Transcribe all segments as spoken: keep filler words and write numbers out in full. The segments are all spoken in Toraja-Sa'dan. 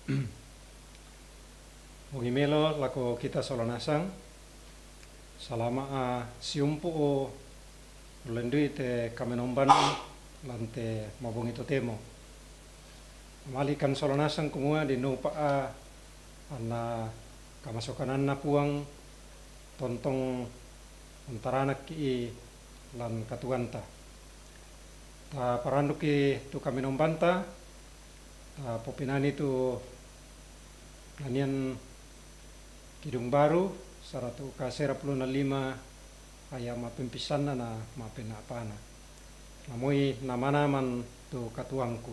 Bongi melo lako kita sola nasang. Salama' a siumpu' u ullendui te kamenomban lan te mabongi totemo. Mali'kan sola nasang kumua denno upa' a anna kamasokananna Puang tontong untaranakki' lan katuoanta. Taparandukki' tu kamenombanta, tapopinani tu Nanian Kidung Baru, saratu' ka serapuluna lima, aya' ma'pempissanna na ma'penna'pana. Namoi nama-naman tu katuoangku.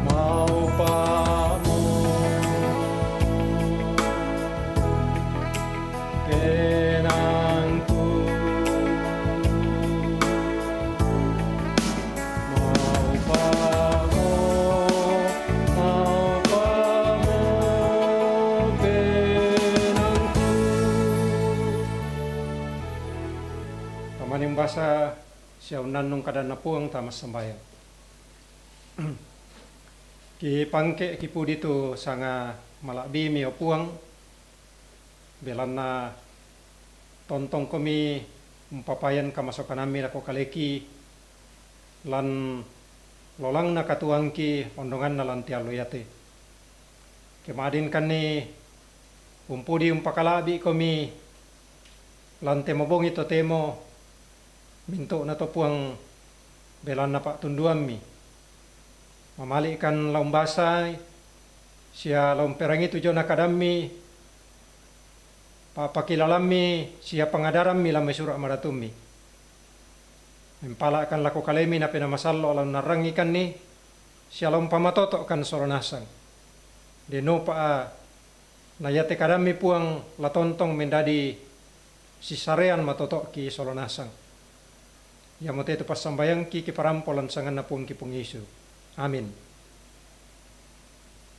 Maupa'mu penangku. Maupa'mu, maupa'mu penangku. Tamaning basa sia unnannung kadanNa Puang tama sambayang. Kipangke, kipudi tu sanga mala'bimi, o Puang, belanna tontongkomi umpapayan kamasokanammi lako kaleki lan lolangna katuoangki ondonganna lan te allo iate. Kema'dinkanni umpudi umpakala'bikomi lan te mabongi totemo, mintu'nato Puang belanna pa'tunduammi. Mamali'kan la umbasai sia la umperangi tu diona kadammi, pa'pakilalammi sia pangadarammi lan mai Sura' Madatummi. Mempala'kan lako kalemi Napena Masallo' la unnarrangikanni, sia la umpamatoto'kan sola nasang. Denno upa' a na iate kadammi Puang la tontong mendadi sisarean matoto'ki sola nasang. Iamote tu passambayangki kiparampo lan sanganNa Puangki Puang Yesu. Amin.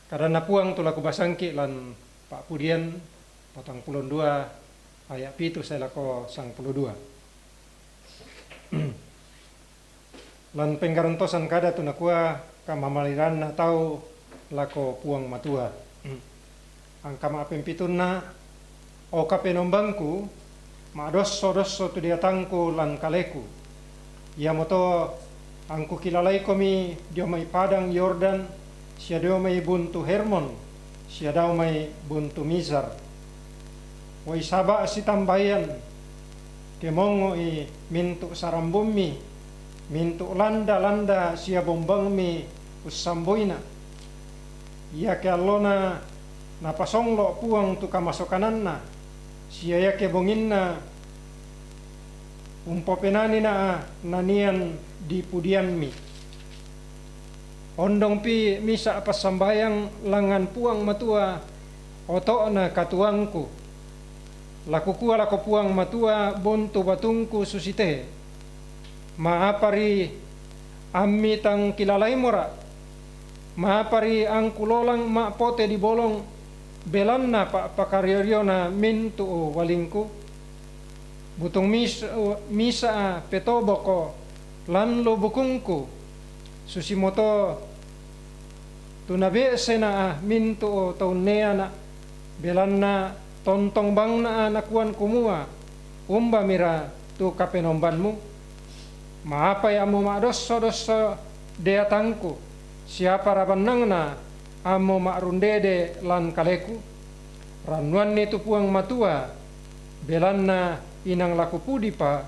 KadanNa Puang tu la kubasangki lan Pa'pudian patangpulo dua aya' pitu sae lako sangpulo dua. Lan penggarantosan kada tu nakua kamamaliranna tau lako Puang Matua. Angka ma'pempitunna, O Kapenombangku, ma'dosso-dosso tu deatangku lan kaleku, Iamoto angkukilalaikomi dio mai padang Yordan, sia dio mai buntu Hermon, sia dao mai buntu Mizar. Woi saba' sitambaian, ke mongo'i mintu' sarambummi, mintu' landa-landa sia bombangmi ussamboina. Iake allona napasonglo' Puang tu kamasokananna, sia iake bonginna umpopenanina nanian dipudiammi. Ondongpi misa' passambayang langngan Puang Matua, oto'na katuoangku. La kukua lako Puang Matua, bontu batungku susite: Ma'apari ammi tang kilalaimora'? Ma'apari angkulolang ma'pote dibolong belanna pa'pakario-riona mintu' ualingku? Butung mis-, misa'a petoboko lan lu bukungku, susimoto tu nabe'sena mintu' to unneana', belanna tontong bangna nakuan kumua, Umbamira tu Kapenombanmu? Ma'apai ammu ma'dosso-dosso deatangku? Siapara bannangna ammu ma'rundede lan kaleku? Rannuanni tu Puang Matua, belanna inang la kupudipa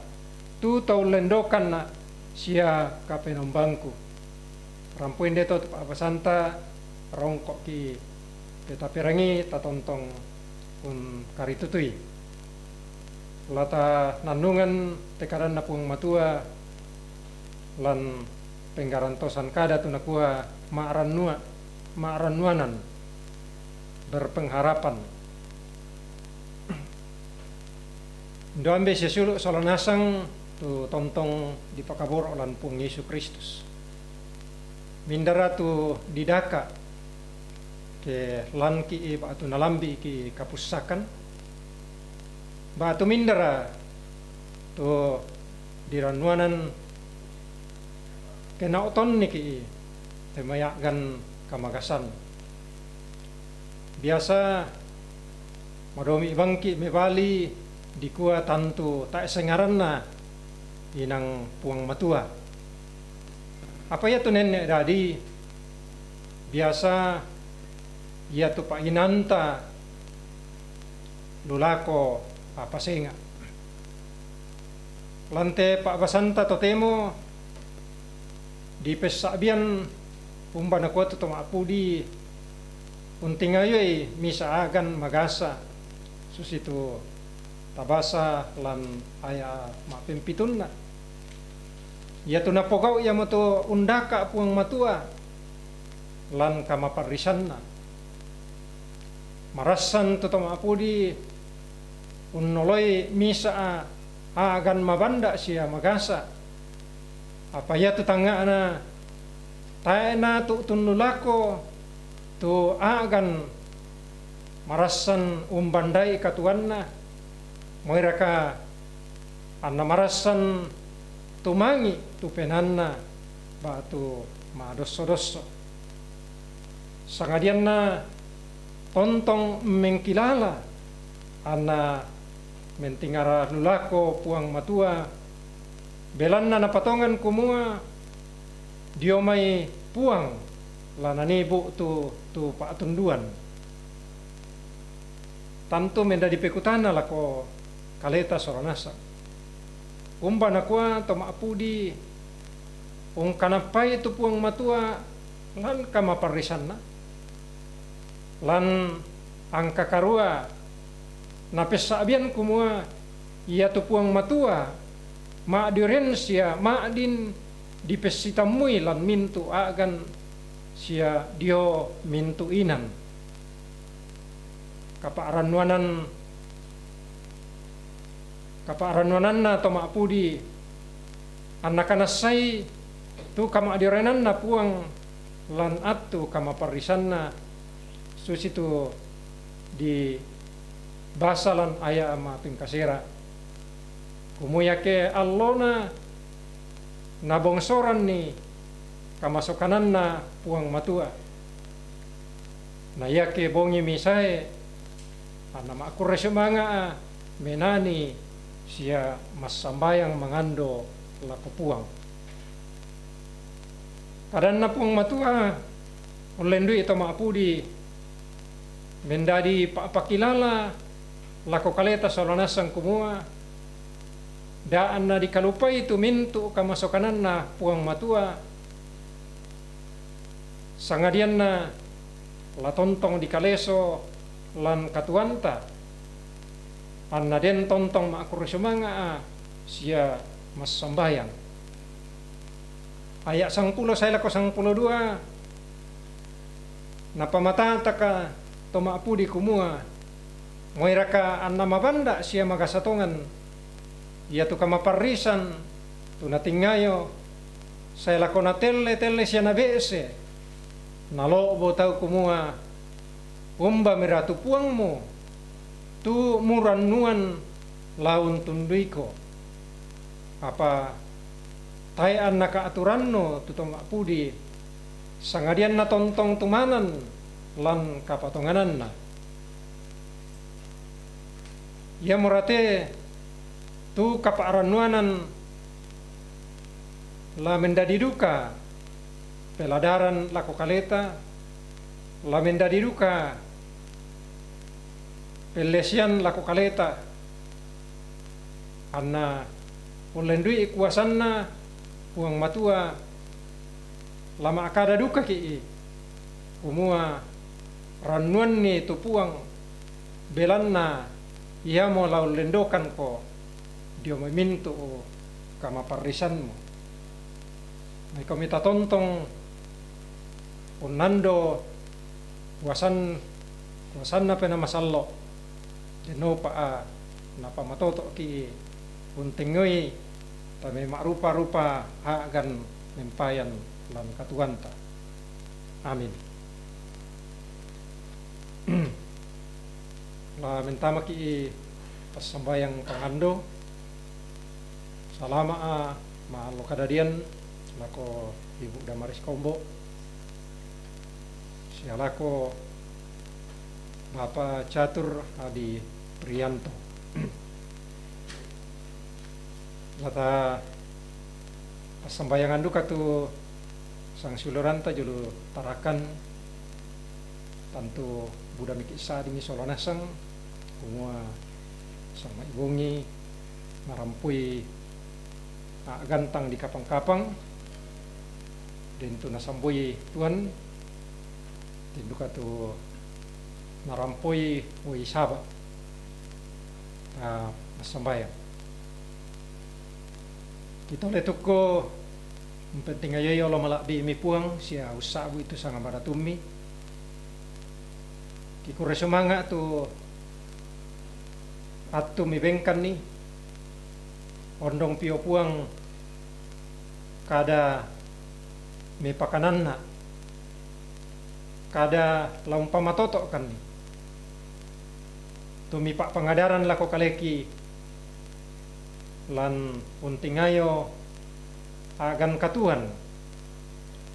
tu to ullendokanna' sia Kapenombangku. Rampui ndeto tu pa'basanta, rongko'ki' petaperangi tatontong ungkaritutui. La tanannungan te kadanna Puang Matua lan penggarantosan kada tu nakua ma'rannua-, ma'rannuanan, berpengharapan. Ndo ambe' sia siulu' sola nasang tu tontong dipakaboro' lan Puang Yesu Kristus. Mindara tu didaka' ke lanki' ba'tu nalambi'ki' kapussakan, ba'tu mindara tu dirannuanan ke naotonniki' te mai a'gan kamagasan. Biasa madomi' bangki' mebali dikua tantu tae' sengaranna inang Puang Matua. Apa iatu nenne' dadi, biasa iatu pa'inanta lu lako apa senga'. Lan te pa'basanta totemo dipessa'bian umba nakua tu to ma'pudi untingayoi misa' a'gan magasa, susitu tabasa lan aya' ma'pempitunna. Iatu napogau' iamoto undaka' Puang Matua lan kamaparrisanna. Marassan tu to ma'pudi unnoloi misa' a'gan mabanda' sia magasa. Apa iatu tangnga'na tae' natu'tun lu lako tu a'gan marassan umbandai katuoanna, moiraka anna marassan tumangi' tu penaanna ba'tu ma'dosso-dosso. Sangadianna tontong mengkilala anna mentingara lu lako Puang Matua, belanna napatongan kumua dio mai Puang la nanii bu'tu tu pa'tunduan. Tantu mendadi pekutana lako kaleta sola nasang. Umba nakua to ma'pudi ungkanappai tu Puang Matua lan kamaparrisanna? Lan angka karua napessa'bian kumua iatu Puang Matua ma'dioren sia ma'din dipessitammui lan mintu' a'gan sia dio mintu' inan. Kapa'rannuanan, kapa'rannuananna to ma'pudi anna kanassai tu kama'diorenanna Puang lan attu kamaparrisanna, susitu dibasa lan aya' ma'pengkasera. Kumua iake allona nabongsoranni kamasokananna Puang Matua. Na iake bongi misae, anna ma'kurre sumanga'a menani sia massambayang mangando lako Puang. Kadanna Puang Matua, ullendu'i to ma'pudi mendadi pa'pakilala lako kaleta sola nasang kumua, da anna dikalupai tu mintu' kamasokananna Puang Matua, sangadianna la tontong dikaleso lan katuoanta, anna den tontong ma'kurre sumanga'a sia massambayang. Aya' sangpulo sae lako sangpulo dua, napamatataka to ma'pudi kumua, moiraka anna mabanda' sia magasa tongan, iatu kamaparrisan tu natingayo sae lako natelle-telle sia nabe'se, nalo'bo tau kumua, Umbamira tu Puangmu, tu murannuan la untunduiko? Apa tae' anna ka'turannu tu to ma'pudi, sangadianna tontong tumanan lan kapatongananna. Iamora te tu kapa'rannuanan la mendadi duka peladaran lako kaleta, la mendadi duka pellesian lako kaleta, anna ullendu'i kuasanna Puang Matua, la ma'kada dukaki', kumua, rannuanni tu Puang, belanna iamo la ullendokanko dio mai mintu' kamaparrisanmu. Na iko mita tontong unnando kuasan-, kuasanna Penaa Masallo', dennopa a napamatoto'ki' untengngoi tama ma'rupa-rupa a'gan mempayan lan katuoanta. Amin. La mentamaki' passambayang pangando. Salama'a ma'allo kadadian lako Ibu Damaris Kombo sia lako Bapa Catur Adi Prianto. Lata passambayangan duka tu sangsiuluranta jolo Tarakan, tantu budamiki' sa'dingi sola nasang, kumua samma'i bongi narampoi a'gantang di kapang-kapang, den tu nasamboi Tuhan, den duka tu narampoi uai saba'. Ah, massambayang. Kitole tukku, umpentingayoi olo mala'bi'mi Puang sia ussa'bu'i tu sanga madatummi. Kikurre sumanga' tu attu mibengkanni, ondong pio Puang kada mipakananna, kada la umpamatoto'kanni. Tu mipa'pangadaran lako kaleki lan untingayo a'gan katuoan,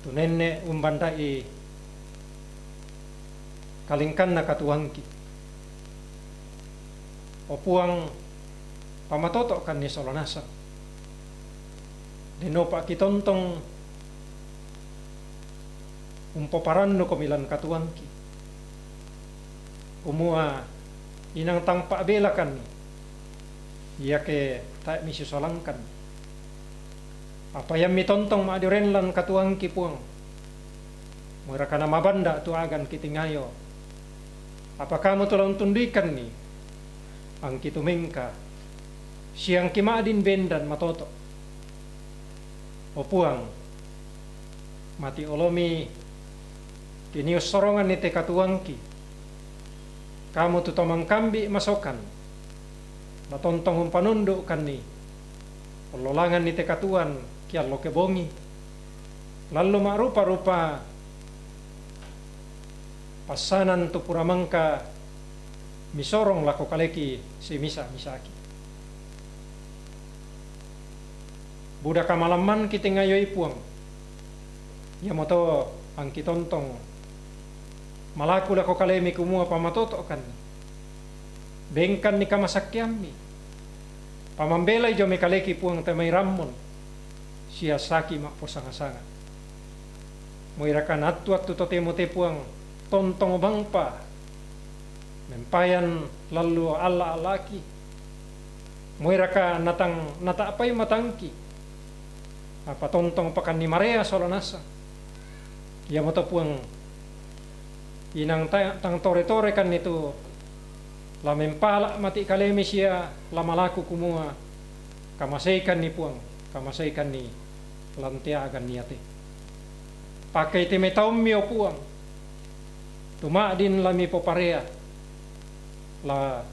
tu nenne' umbanda'i kalingkanna katuoangki. O Puang, pamatoto'kanni sola nasang. Dennopa kitontong umpoparannukomi lan katuoangki. Kumua inang tang pa'belakanni, iake tae' misisolangkanni. Apa iammi tontong ma'dioren lan katuoangki Puang. Moiraka namabanda' tu a'gan kitingayo. Apa kamu tu la untunduikanni, angki tumengka, sia angki ma'din bendan matoto'. O Puang, mati olomi kiniussoronganni te katuoangki. Kamu tu to mangkambi' masokan, la tontong umpanundu'kanni, ollolanganni te katuoan kiallo kebongi, lallu ma'rupa-rupa passanan tu pura mangka misorong lako kaleki simisa-misaki. Buda kamalamman kitingayoi Puang, iamoto angki tontong malaku lako kalemi kumua pamatoto'kanni. Bengkanni kamasakkeammi. Pamambelai dio mai kaleki Puang te mai rammon, sia saki ma'posanga-sanga. Moiraka nattu-attu totemo te Puang, tontong bangpa mempayan lallu alla-allaki. Moiraka natang nata'pai matangki, apa tontong pakanni marea sola nasang. Iamoto Puang, inang ta-, tang tore-tore kanni tu la mempala mati kalemi sia la malaku kumua, kamaseikanni Puang, kamaseikanni lan te a'gan iate. Pakei te mai taummi, o Puang, tu ma'din la mipoparea, la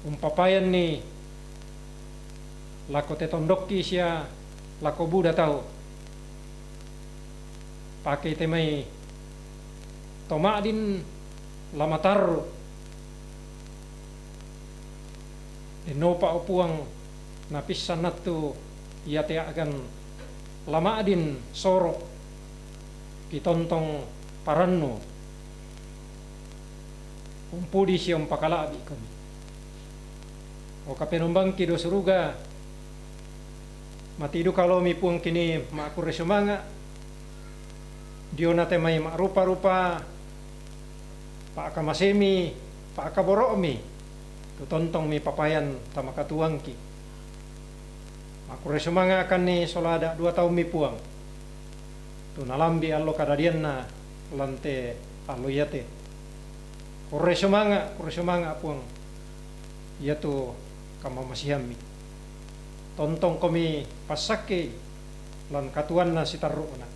umpapayanni lako te tondokki sia lako buda tau. Pakei te mai to ma'din la matarru. Dennopa, o Puang, napissan nattu iate a'gan la ma'din soro, kitontong parannu, umpudi sia umpakala'bi komi. O Kapenombangki dio suruga, mati duka lomi Puang kini ma'kurre sumanga', diona te mai ma'rupa-rupa pa'kamasemi, pa'kaboro'mi, tu tontong mipapayan tama katuoangki. Ma'kurre sumanga' kanni sola ada' dua taummi Puang, tu nalambi allo kadadianna lan te allo iate. Kurre sumanga', kurre sumanga' Puang, iatu kamamasiammi. Tontongkomi passakkei lan katuoanna sitarru'na.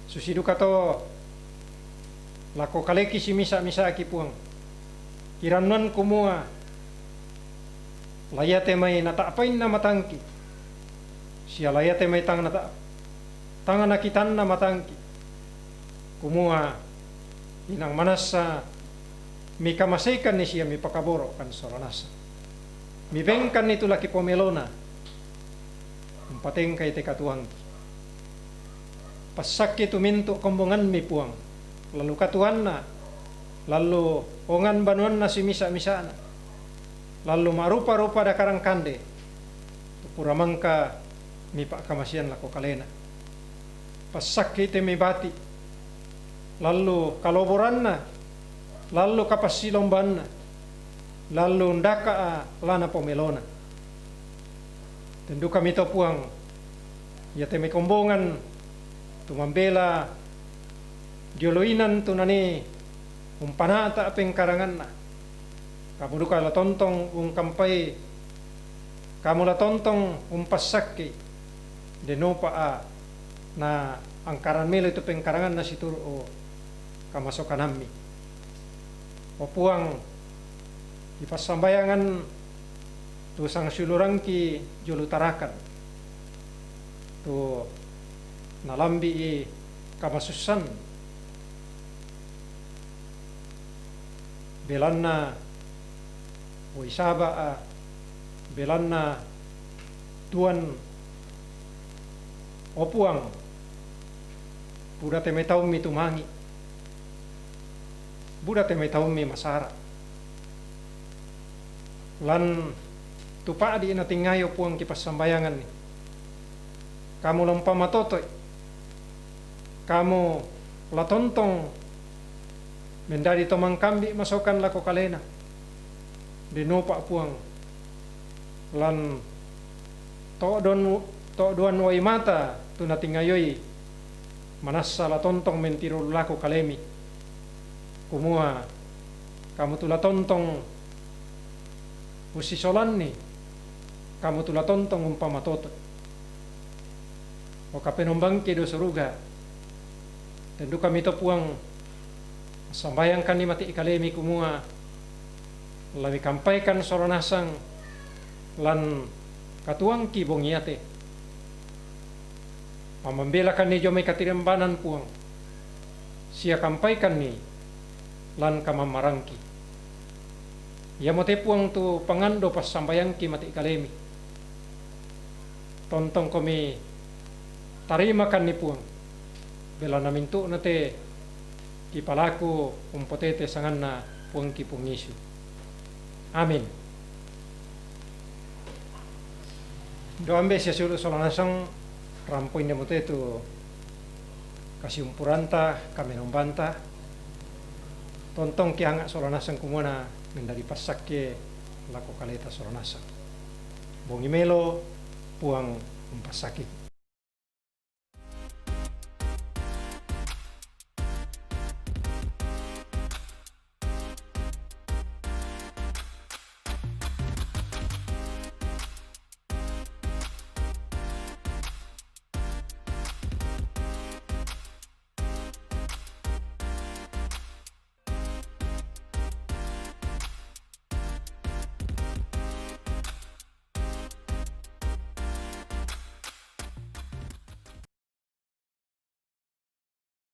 Susi duka to lako kaleki simisa-misaki Puang. Kirannuan kumua la iate mai nata'painna matangki, sia la iate mai tang nata-, tang nakitanna matangki, kumua inang manassa mikamaseikanni sia mipakaboro'kan sola nasang. Mibengkanni tu la kipomelona, umpatengkai te katuoangki. Passakkei tu mintu' kombongammi Puang, lallu katuoanna, lallu ongan banuanna simisa-misana, lallu ma'rupa-rupa dakarang kande, tu pura mangka mipa'kamasean lako kalena. Passakkei te mai bati', lallu kaloboranna, lallu kapassilombanna, lallu ndaka'a la napomelona. Ten dukami to Puang, iate mai kombongan tu mambela diolo inan tu nanii umpana'ta' pengkaranganna. Kamu duka la tontong ungkampai, kamu la tontong umpassakkei, dennopa a' naangkaran melo tu pengkaranganna situru' kamasokanammi. O Puang, kipassambayangan tu sangsiulurangki jolo Tarakan, tu nalambi'i kamasussan, belanna wai Saba', belanna tuan, o Puang, buda te mai taummi tumangi', buda te mai taummi masara'. Lan tu pa'di' natingayo Puang kipassambayanganni, kamu la umpamatoto'i, kamu la tontong mendadi to mangkambi' masokan lako kalena. Dennopa Puang, lan to'don-, to'doan wai mata tu natingayoi, manassa la tontong mentiro lako kalemi, kumua kamu tu la tontong ussisolanni, kamu tu la tontong umpamatoto. O Kapenombangki dio suruga, ten dukami to Puang, sambayangkanni mati kalemi kumua, la mikampaikan sola nasang lan katuoangki bongi iate. Pamambelakanni dio mai katirambanan Puang, sia kampaikanni lan kamammarangki. Iamote Puang tu pangando passambayangki mati kalemi. Tontongkomi tarimakanni Puang, belanna mintu'na te kipalaku umpotete sanganna Puangki Puang Yesu. Amin. Doambe sia sulu sola nasang Rampo inde mo te tu kasiumpuranta, kamenombanta, tontong kianga' sola nasang kumua na mendadi passakke lako kaleta sola nasang. Bongi melo Puang umpassakiki.